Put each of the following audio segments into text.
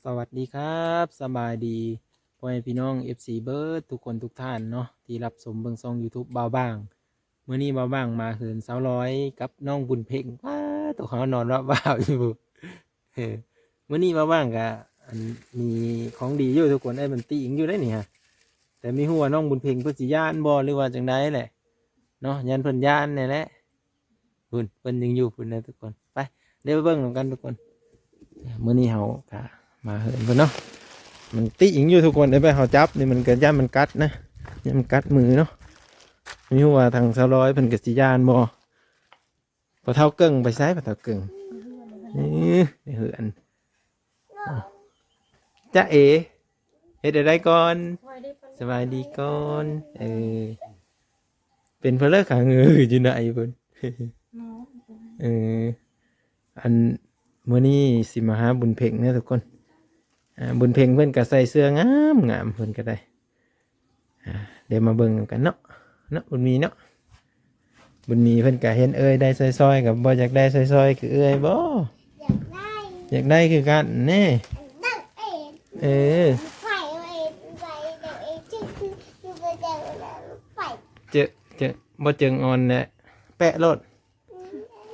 ສະຫວັດດີຄັບ ສະບາຍດີພໍ່ແມ່ພີ່ນ້ອງ ເອັຟຊີ ເບິດທຸກຄົນທຸກທ່ານເນາະ ທີ່ຮັບຊົມເບິ່ງຊ່ອງຢູທູບບ່າວບາງ. ມື້ນີ້ບ່າວບາງມາເຮືອນສາວລອຍກັບນ້ອງບຸນເພັງ. ປ້າ ໂຕເຂົານອນວາບໆຢູ່. ເອີ ມື້ນີ້ບ່າວບາງກະ ອັນ ມີຂອງດີຢູ່ທຸກຄົນ. ເອີ ມັນຕິງຢູ່ໄດ໋ນີ້ຮະ ແຕ່ມີຮູ້ວ່ານ້ອງບຸນເພັງເພິ່ນຊິຢ້ານບໍ່ ຫຼືວ່າຈັ່ງໃດແຫຼະເນາະ ຢ້ານເພິ່ນຢ້ານແນ່ແຫຼະ. ພຸ້ນ ເພິ່ນຍັງຢູ່ພຸ້ນນະທຸກຄົນ. ໄປ ດຽວໄປເບິ່ງນຳກັນທຸກຄົນ. ມື້ນີ້ເຮົາກະມາເຮືອນເພິ່ນເນາະ. ມັນຕິງຢູ່ທຸກຄົນ. ໄດ້ໄປເຮົາຈັບນີ້ ມັນກະຢ້ານມັນກັດນະ ຢ້ານມັນກັດມືເນາະ. ມີຮູ້ວ່າທາງສາວລອຍເພິ່ນກະຊິຢ້ານບໍ່. ພໍ່ເຖົ້າເກິ່ງໄປໃສ? ພໍ່ເຖົ້າເກິ່ງ ເອີ ໃນເຮືອນ. ຈ໊ະເອ ເຮັດແນວໃດກ່ອນ? ສະບາຍດີກ່ອນ. ເອີ ເປັນເພິ່ນເລີຂາງືດຢູ່ໃນພຸ້ນ. ເອີ ອັນ ມື້ນີ້ຊິມາຫາບຸນເພັງເດີທຸກຄົນ. ອ່າ ບຸນເພັງເພິ່ນກະໃສ່ເສື້ອງາມໆ ເພິ່ນກະໄດ້. ອ່າ ດຽວມາເບິ່ງນຳກັນເນາະ ເນາະ ບຸນມີເນາະ. ບຸນມີເພິ່ນກະເຫັນເອື້ອຍໄດ້ຊ່ອຍໆ ກະບໍ່ຢາກໄດ້ຊ່ອຍໆ ຄືເອື້ອຍບໍ່? ຢາກໄດ້ ຢາກໄດ້ຄືກັນເນ. ເອີ ເຈີ ເຈີ ບໍ່ເຈີງອ່ອນແຫຼະ ແປະໂລດ.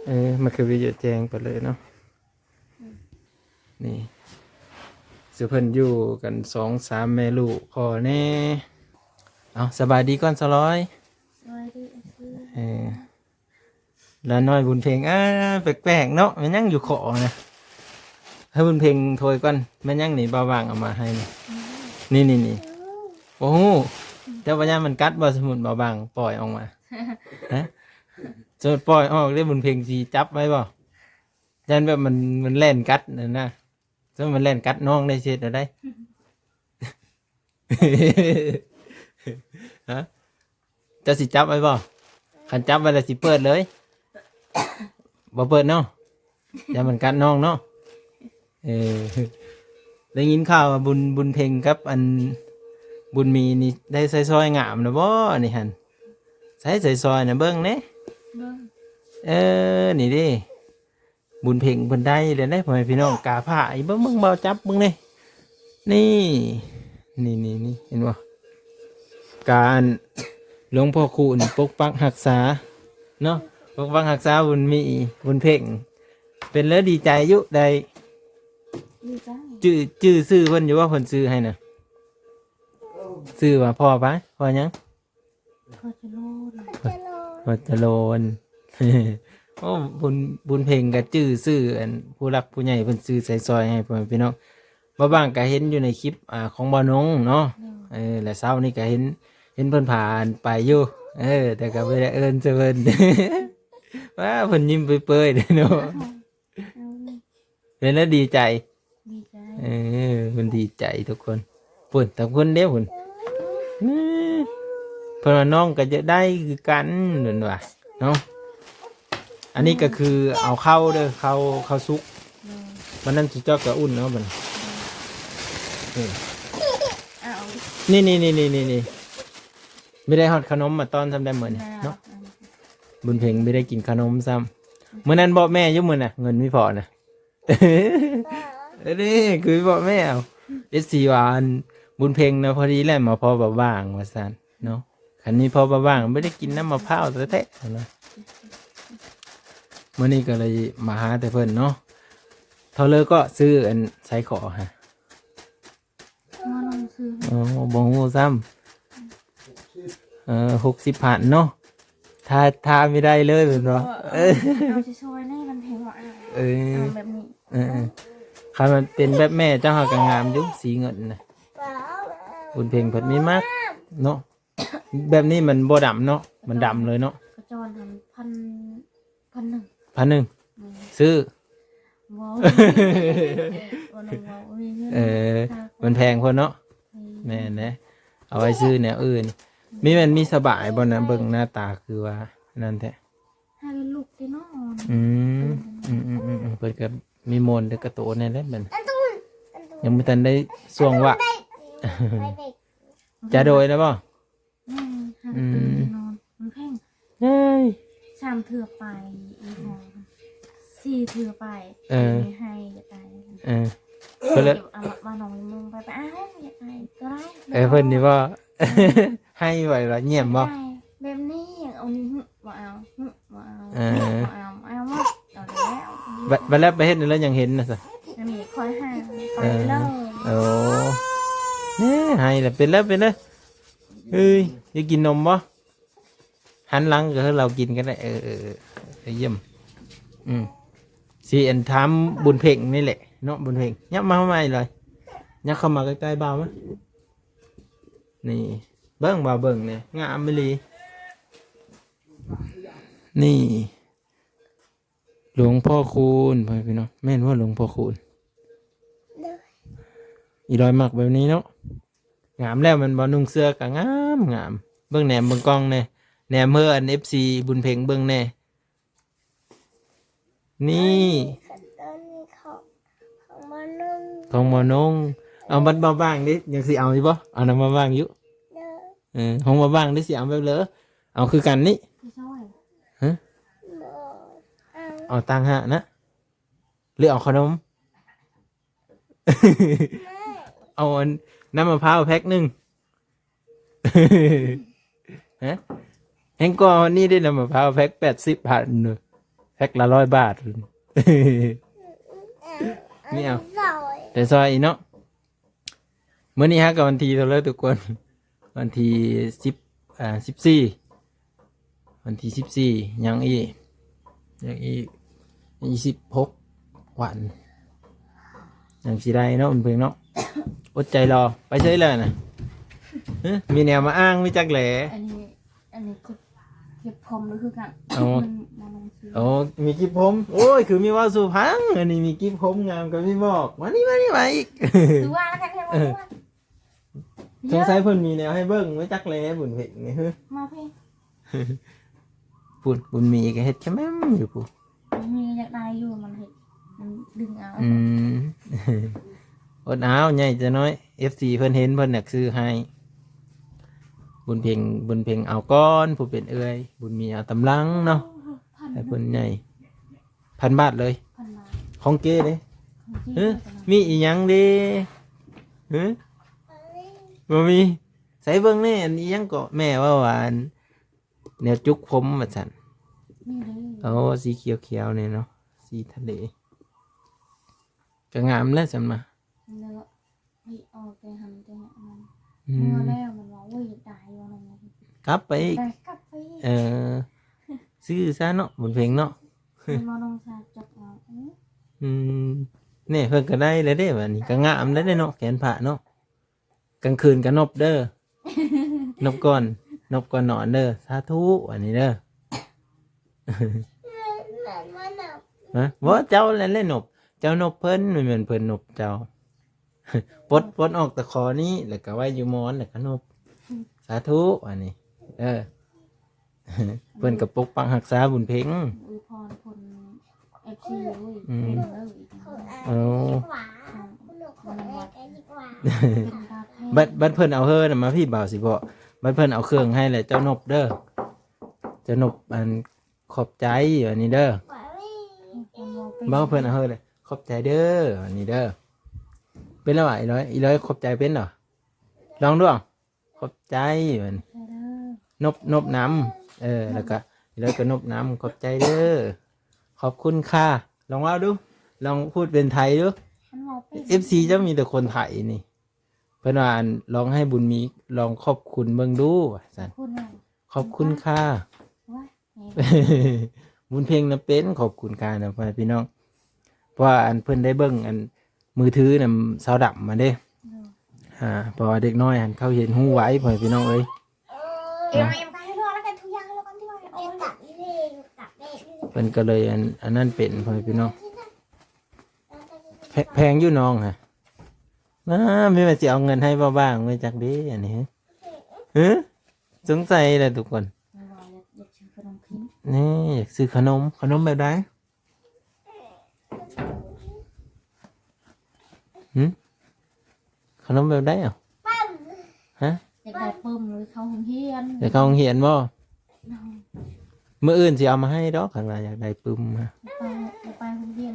ເອີ ມັນຄືວິດີໂອແຈ້ງໄປເລີຍເນາະ. ນີ້ ຊິເພິ່ນຢູ່ກັນສອງສາມແມ່ລູກພໍແນ່. ເອົາ ສະບາຍດີກ່ອນສາວລອຍ. ສະບາຍດີ. ເອີ ຫຼານນ້ອຍບຸນເພັງ. ອ່າ ແປກໆເນາະ ແມ່ນຫຍັງຢູ່ຄໍນະ? ໃຫ້ບຸນເພັງໂທຍກ່ອນ. ແມ່ນຫຍັງນີ້ ບ່າວບາງເອົາມາໃຫ້ນີ້? ນີ້ໆໆ ບໍ່ຮູ້. ເຈົ້າວ່າຢ້ານມັນກັດບໍ່ ສົມມຸດບ່າວບາງປ່ອຍອອກມາ? ຮະ ສົມມຸດປ່ອຍອອກເດ້ ບຸນເພັງຊິຈັບໄວ້ບໍ່? ຢ້ານແບບມັນ ມັນແລ່ນກັດນັ້ນນະ. ສົມມຸດມັນແລ່ນກັດນ້ອງໄດ້ ຊິເຮັດແນວໃດ? ຮະ ເຈົ້າຊິຈັບໄວ້ບໍ່? ຄັນຈັບໄວ້ແລ້ວຊິເປີດເລີຍ ບໍ່ເປີດເນາະ ຢ້ານມັນກັດນ້ອງເນາະ. ເອີ ໄດ້ຍິນຂ່າວວ່າບຸນ ບຸນເພັງກັບອັນບຸນມີນີ້ໄດ້ໃຊ້ຊ້ອຍງາມແລ້ວບໍ່ນີ້ຫັ້ນ? ໃຊ້ ໃຊ້ຊ້ອຍນະ ເບິ່ງແດ່. ເບິ່ງ ເອີ ນີ້ເດ້ ບຸນເພັງເພິ່ນໄດ້ແລ້ວເດ້ ພໍ່ແມ່ພີ່ນ້ອງ. ກາພ້າອີກ ເບິ່ງ ເບິ່ງ ບ່າວຈັບເບິ່ງເດ້ ນີ້ ນີ້ ນີ້ ນີ້ ເຫັນບໍ່? ການ ຫຼວງພໍ່ຄູນປົກປັກຮັກສາເນາະ ປົກປັກຮັກສາບຸນມີ ບຸນເພັງ. ເປັນແລ້ວດີໃຈຢູ່ໃດ? ດີໃຈ. ຈື່ ຈື່ຊື່ເພິ່ນຢູ່ບໍ່? ເພິ່ນຊື່ໃຫ້ນະ ຊື່ວ່າພໍ່ໃຜ? ພໍ່ຫຍັງ? ພໍ່ຈະໂລນ ພໍ່ຈະໂລນ. ໂອ້ ບຸນ ບຸນເພັງກະຈື່ຊື່ອັນຜູ້ຫຼັກຜູ້ໃຫຍ່ເພິ່ນຊື້ໃສ່ຊອຍໃຫ້ພໍ່ແມ່ພີ່ນ້ອງ. ບ່າວບາງກະເຫັນຢູ່ໃນຄລິບ ອ່າ ຂອງບ່າວນົງເນາະ. ເອີ ແລະເຊົ້ານີ້ກະເຫັນ ເຫັນເພິ່ນຜ່ານໄປຢູ່ ເອີ ແຕ່ກະບໍ່ໄດ້ເອີ້ນໃສ່ເພິ່ນ. ວ້າ ເພິ່ນຍິ້ມເປີຍໆເດ້ເນາະ. ເອີ ເຫັນແລ້ວດີໃຈ ດີໃຈ. ເອີ ເພິ່ນດີໃຈທຸກຄົນ. ພຸ້ນ ທາງພຸ້ນເດ້ພຸ້ນ ເພິ່ນວ່ານ້ອງກໍຢາກໄດ້ຄືກັນ ເພິ່ນວ່າເນາະ. ອັນນີ້ກໍຄືເອົາເຂົ້າເດີ ເຂົ້າ ເຂົ້າສຸກ. ໂດຍ. ບັດນັ້ນຊິເຈາະກະອຸ່ນເອົາບັດ. ໂດຍ. ເອີ ເອົາ ນີ້ໆໆໆ ມີໄດ້ຮອດຂະໜົມມາຕ້ອນຊ້ຳໄດ້ມື້ນີ້ເນາະ. ບຸນເພັງບໍ່ໄດ້ກິນຂະໜົມຊ້ຳ. ມື້ນັ້ນບອກແມ່ຢູ່ມື້ນະ ເງິນມີພໍນະ. ເອີ ນີ້ຄືບອກແມ່ເອົາ ເອັຟຊີ ວ່າ ອັນ ບຸນເພັງນະ ພໍດີແຫຼະມາພໍບ່າວບາງວ່າຊັ້ນເນາະ. ຄັນມີພໍບ່າວບາງບໍ່ໄດ້ກິນນ້ຳມະພ້າວແທ້ໆນະ. ມື້ນີ້ກໍເລີຍມາຫາແຕ່ເພິ່ນເນາະ. ເທົ່າເລີກໍຊື້ອັນໄສ້ຂໍຫະ ບໍ່ຮູ້ຊື່. ໂອ້ ບໍ່ຮູ້ຊ້ຳ. ເອີ ຫົກສິບພັນເນາະ ຖ້າ ຖ້າມີໄດ້ເລີຍແມ່ນບໍ່? ເອີ ເອົາຊິຊ່ອຍແດ່ ມັນແພງບໍ່? ເອີ ເອົາແບບນີ້. ເອີ ເອີ ຄັນມັນເປັນແບບແມ່ເຈົ້າຫາກະງາມຢູ່ ສີເງິນນະ. ບຸນເພັງເພິ່ນມີມັກເນາະ ແບບນີ້ມັນບໍ່ດຳເນາະ ມັນດຳເລີຍເນາະ. ກະຈອນຫັ້ນ ພັນ ພັນໜຶ່ງ ພັນໜຶ່ງ. ອືມ ຊື້ ເວົ້າ ເວົ້າ ເວົ້າ ບໍ່ມີເງິນ. ເອີ ມັນແພງໂພດເນາະ. ອືມ ແມ່ນແຫຼະ ເອົາໄວ້ຊື້ແນວອື່ນ. ມີ ແມ່ນມີສະບາຍບໍ່ນະ? ເບິ່ງໜ້າຕາຄືວ່ານັ້ນແທ້. ຫາລູກໄດ້ນອນ. ອືມ ອືມໆໆ ເພິ່ນກໍມີມ່ວນແຕ່ກະໂຕແນ່ແຫຼະບັດນີ້ ຍັງບໍ່ທັນໄດ້ຊ່ວງວ່າ. ຈະໂດຍແລ້ວບໍ່? ແມ່ນ ຫາກະຕື່ນນອນ ອືມ ມັນແພງ. ເອີຍ ສາມເທື່ອໄປ ອີ່ຫອ ສີ່ເທື່ອໄປ. ເອີ ໃຫ້ກະຕາຍ. ເອີ ເພິ່ນລະ ເອົາມາ ມານອນມຸງໄປ ໄປອ້າຍ ຢາກໄອກໍໄດ້ ເອີ ເພິ່ນນີ້ບໍ່ ໄຫ້ໄວ້ລະ ຢ້ຽມບໍ່ ໄດ້ ແບບນີ້ ອັນນີ້ ຫຶ ບໍ່ເອົາ ຫຶ ບໍ່ເອົາ ເອີ ບໍ່ເອົາ ເອົາໝົດ ເອົາແລ້ວ ບັດ ບັດແລ້ວໄປເຮັດແລ້ວຍັງເຫັນນະຊະ ອັນນີ້ຄ່ອຍໃຫ້ ເອີ ໄປເລີຍ ໂອ້ ເອີ ໃຫ້ລະ ເປັນແລ້ວ ເປັນແລ້ວ ເອີຍ ຢາກກິນນົມບໍ່? ຫັນຫຼັງກໍໃຫ້ລາວກິນກໍໄດ້ ເອີ ເອີ ເອີ ຢ້ຽມ ອືມ ຊິອັນຖາມບຸນເພັງນີ້ແຫຼະເນາະ ບຸນເພັງ ຍັບມາໃໝ່ເລີຍ ຍັບເຂົ້າມາໃກ້ໆ ບ່າວມາ ນີ້ ເບິ່ງ ບ່າວເບິ່ງແດ່ ງາມອີ່ຫຼີ ນີ້ ຫຼວງພໍ່ຄູນ ພໍ່ແມ່ພີ່ນ້ອງ ແມ່ນບໍ່ ຫຼວງພໍ່ຄູນ? ໂດຍ ອີຫຼອຍມັກແບບນີ້ເນາະ ງາມແລ້ວແມ່ນບໍ່? ນຸ່ງເສື້ອກໍງາມໆ ເບິ່ງແນມເບິ່ງກ້ອງແດ່ ແນມເຮີ ອັນ ເອັຟຊີ ບຸນເພັງເບິ່ງແດ່ ນີ້ ອັນນີ້ຂອງ ຂອງໝໍນົງ ຂອງໝໍນົງ ເອົາບັດບ່າວບ້າງເດ ຍັງຊິເອົາຢູ່ບໍ່? ເອົານຳບ່າວບ້າງຢູ່ ໂດຍ ເອີ ຂອງບ່າວບ້າງເດ ຊິເອົາແບບເລີ ເອົາຄືກັນນີ້ ຊິຊ່ອຍ ຮະ ບໍ່ ເອົາ ເອົາຕ່າງຫາກນະ ຫຼືເອົາຂະໜົມ? ແມ່ ເອົາອັນ ນ້ຳມະພ້າວແພັກໜຶ່ງ ຮະ ແຮງກວ່ານີ້ເດ້ ນ້ຳມະພ້າວແພັກແປດສິບພັນ ແພັກລະຮ້ອຍບາດ ນີ້ເອົາ ໄດ້ຊ່ອຍອີກເນາະ ມື້ນີ້ຫາກະວັນທີເທົ່າໃດທຸກຄົນ? ວັນທີສິບ ອ່າ ສິບສີ່ ວັນທີສິບສີ່ ຍັງອີກ ຍັງອີກ ຍັງອີກສິບຫົກວັນ ຍັງຊິໄດ້ເນາະ ເພິ່ນເນາະ ອົດໃຈລໍ ໄປໃສແລ້ວນະ? ຮະ ມີແນວມາອ້າງ ມີຈັກແຫຼ ອັນນີ້ ອັນນີ້ເກັບ ເກັບຜົມ ຫຼືຄືກັນ ໂອ້ ມັນ ມັນ ມັນຄື ໂອ້ ມີກິບຜົມ ໂອ້ຍ ຄືມີເວົ້າສູ່ຟັງ ອັນນີ້ມີກິບຜົມງາມກໍມີບອກ ມານີ້ ມານີ້ ມາອີກ ຄືວ່າແລ້ວກັນ ເອີ ສົງໄສເພິ່ນມີແນວໃຫ້ເບິ່ງ ບໍ່ຈັກແລ ບຸນເພັງນີ້ ມາພີ້ ພຸ້ນ ບຸນມີກໍເຮັດຂະແໝ້ມຢູ່ພຸ້ນ ມີຢາກໄດ້ຢູ່ ມັນເຮັດ ມັນດຶງເອົາ ອືມ ອົດເອົາ ໃຫຍ່ຈະນ້ອຍ ເອັຟຊີ ເພິ່ນເຫັນ ເພິ່ນຢາກຊື້ໃຫ້ ບຸນເພັງ ບຸນເພັງເອົາກ່ອນ ຜູ້ເປັນເອື້ອຍ ບຸນມີເອົາຕາມຫຼັງເນາະ ໃຫ້ເພິ່ນໃຫຍ່ ພັນບາດເລີຍ ພັນບາດ ຂອງເກເດ້ ຂອງເກ ຮະ ເລີຍ ມີອີ່ຫຍັງເດ້ ຮະ ບໍ່ມີ ໃສ່ເບິ່ງແດ່ ອັນອີ່ຫຍັງເກາະ ແມ່ເວົ້າວ່າ ອັນ ແນວຈຸກຜົມວ່າຊັ້ນ ນີ້ເດ້ ໂອ້ ສີຂຽວໆ ນີ້ເນາະ ສີທະເລ ກໍງາມແລ້ວຊັ້ນມາ ເນາະ ນີ້ອອກແຕ່ຫັ້ນແຕ່ນັ້ນ ອືມ ເມື່ອແລ້ວມັນວ່າ ໂອ້ຍ ຢາກໄດ້ວ່ານັ້ນ ກັບໄປອີກ ໄດ້ກັບໄປອີກ ເອີ ຊື້ຊະເນາະ ບຸນເພັງເນາະ ມັນວ່ານ້ອງຊາຍຈັບເອົາ ອືມ ອືມ ນີ້ເພິ່ນກໍໄດ້ແລ້ວເດ້ ບາດນີ້ກໍງາມແລ້ວເດ້ເນາະ ແຂນພະເນາະ ກາງຄືນກໍນົບເດີ ນົບກ່ອນ ນົບກ່ອນນອນເດີ ສາທຸ ອັນນີ້ເດີ ຮະ ບໍ່ ເຈົ້າແຫຼະ ແລະນົບ ເຈົ້ານົບເພິ່ນ ບໍ່ແມ່ນເພິ່ນນົບເຈົ້າ ປົດ ປົດອອກຕະຂໍນີ້ ແລ້ວກໍໄວ້ຢູ່ໝອນ ແລ້ວກໍນົບ ສາທຸ ອັນນີ້ ເອີ ເພິ່ນກໍປົກປັກຮັກສາບຸນເພັງ ອວຍພອນຄົນ ເອັຟຊີ ເອີ ເອີ ເອີ ບັດ ບັດເພິ່ນເອົາເຮີນະມາພີ້ ບ່າວຊິບອກ ບັດເພິ່ນເອົາເຄື່ອງໃຫ້ແລ້ວ ເຈົ້ານົບເດີ ເຈົ້ານົບ ອັນ ຂອບໃຈ ອັນນີ້ເດີ ເວົ້າເພິ່ນເອົາເຮີແລ້ວ ຂອບໃຈເດີ ອັນນີ້ເດີ ເປັນແລ້ວຫວາ ອີຫຼອຍ ອີຫຼອຍ ຂອບໃຈເປັນເນາະ ລອງດູ ຂອບໃຈ ເພິ່ນ ເດີ ນົບ ນົບນຳ ເອີ ແລ້ວກະ ແລ້ວກະນົບນຳ ຂອບໃຈເດີ ຂອບຄຸນຄ່າ ລອງເວົ້າດູ ລອງພູດເປັນໄທດູ ເອັຟຊີ ເຈົ້າມີແຕ່ຄົນໄທນີ້ ເພິ່ນວ່າ ອັນ ລອງໃຫ້ບຸນມີ ລອງຂອບຄຸນເບິ່ງດູ ວ່າຊັ້ນ ຂອບຄຸນຫຍັງ? ຂອບຄຸນຄ່າ ວ້າຍ ບຸນເພັງນະເປັນ ຂອບຄຸນຄ່ານະ ພໍ່ແມ່ພີ່ນ້ອງ ເພາະວ່າ ອັນ ເພິ່ນໄດ້ເບິ່ງ ອັນ ມືຖືນຳສາວດຳມາເດ້ ໂດຍ ອ່າ ເພາະວ່າເດັກນ້ອຍຫັ້ນເຂົາຮຽນຮູ້ໄວ ພໍ່ແມ່ພີ່ນ້ອງເອີຍ ເອີ ເນາະ ເພິ່ນກໍເລີຍ ອັນ ອັນນັ້ນເປັນ ພໍ່ແມ່ພີ່ນ້ອງ ແພ ແພງຢູ່ນ້ອງຫະ ນາ ມີແມ່ນຊິເອົາເງິນໃຫ້ບໍ່ບ້າງ ໄວ້ຈັກເດ້ ອັນນີ້ ຫື ສົງໄສແຫຼະທຸກຄົນ ວ່າຢາກ ຢາກຊື້ຂະໜົມກິນ ນີ້ ຢາກຊື້ຂະໜົມ ຂະໜົມແບບໃດ? ຫື ຂະໜົມແບບໃດເອົາ? ຮະ? ຢາກໄດ້ປຶ້ມ ຫຼືເຂົ້າໂຮງຮຽນ ຢາກເຂົ້າໂຮງຮຽນບໍ່? ໂດຍ ມື້ອື່ນຊິເອົາມາໃຫ້ດອກ ຄັນວ່າຢາກໄດ້ປຶ້ມ ຢາກໄປ ຢາກໄປໂຮງຮຽນ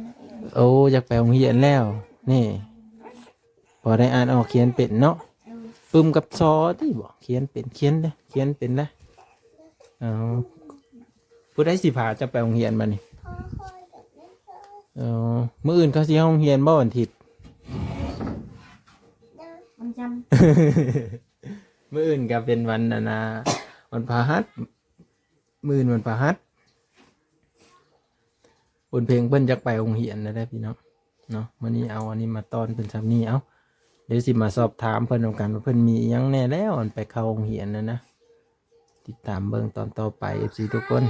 ໂອ້ ຢາກໄປໂຮງຮຽນແລ້ວ ນີ້ ພໍໄດ້ອ່ານອອກຂຽນເປັນເນາະ. ປຶ້ມກັບຊໍຕິບໍ? ຂຽນເປັນ ຂຽນເດ້ ຂຽນເປັນນະ. ເອົາ ຜູ້ໃດຊິພາເຈົ້າໄປໂຮງຮຽນບັດນີ້? ເອີ ມື້ອື່ນເຂົາຊິເຂົ້າໂຮງຮຽນບໍ່ ວັນທິດ? ວັນຈັນ. ມື້ອື່ນກໍເປັນວັນອັນນ່າ ວັນພະຫັດ. ມື້ອື່ນວັນພະຫັດ. ບຸນເພັງເພິ່ນຢາກໄປໂຮງຮຽນນະເດ້ພີ່ນ້ອງເນາະ. ມື້ນີ້ເອົາອັນນີ້ມາຕ້ອນເພິ່ນຊ່ຳນີ້. ເອົາ ດຽວຊິມາສອບຖາມເພິ່ນນຳກັນວ່າເພິ່ນມີອີ່ຫຍັງແດ່ແລ້ວ ອັນໄປເຂົ້າໂຮງຮຽນນັ້ນນະ. ຕິດຕາມເບິ່ງຕອນຕໍ່ໄປ ເອັຟຊີ ທຸກຄົນ.